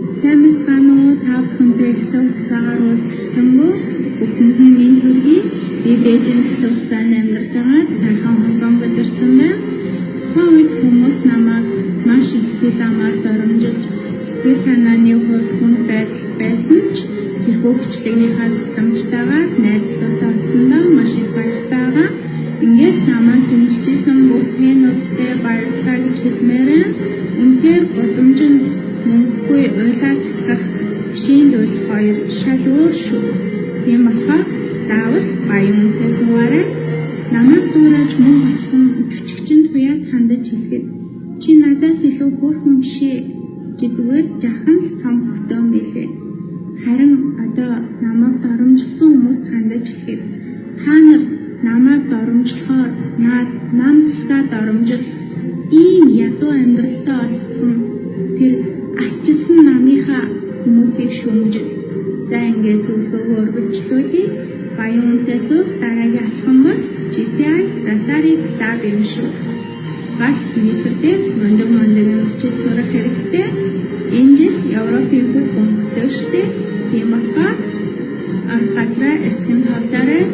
Сайн мэцгаана уу, та бүхэнтэй ихсэн хугацаагаар уулзсангүй бүхэнд нь мэнд хүргэе. Би Бээжинд ихсэн хугацаанд амьдарч байгаа сайхан Хонконгод ирсэн байна. Тухайн үед хүмүүс намайг маш их хэл амаар доромжилж, сэтгэл санааны хувьд хүнд байдал байсан ч тэрхүү бичлэгнийхаа тусламжтайгаар найзлуудаа олсондоо маш их баяртай байгаа. Ингээд намайг дэмжижсэн бүх fan үүдтэй баярлалаа гэж хэлмээр байна. Үнэхээр гудамжинд мөнгөгүй уйлаад татах, машинд уйлах хоёр шал өөр шүү. Тийм болохоор заавал баян үнэтэй суугаарай. Намайг дуурайж мөнгө олсон жүжигчинд туяад хандаж хэлэхэд чи надаас илүү хөөрхөн биш ээ. Чи зүгээр жаахан л том хөхтөн билээ. Харин одоо намайг доромжилсан хүмүүст хандаж хэлэхэд та нар намайг доромжлохоор наад нам цэцгээ доромжил ийм ядуу амьдралтай олгосон тэр ардчилсан намынхаа хүмүүсийг шүүмжил. За, ингээд зөвлөгөөгөө үргэлжлүүлье. Баян үнэтэй суух дараагийн алхам бол JCI Rotary Club юм шүү. Бас Twitter дээр мундаг мундаг юм бичиж сурах хэрэгтэй. Энэ жил Европын хүүг өнгөтэй штэ. Тийм болохоор ард газраа эртхэн тоглоорой.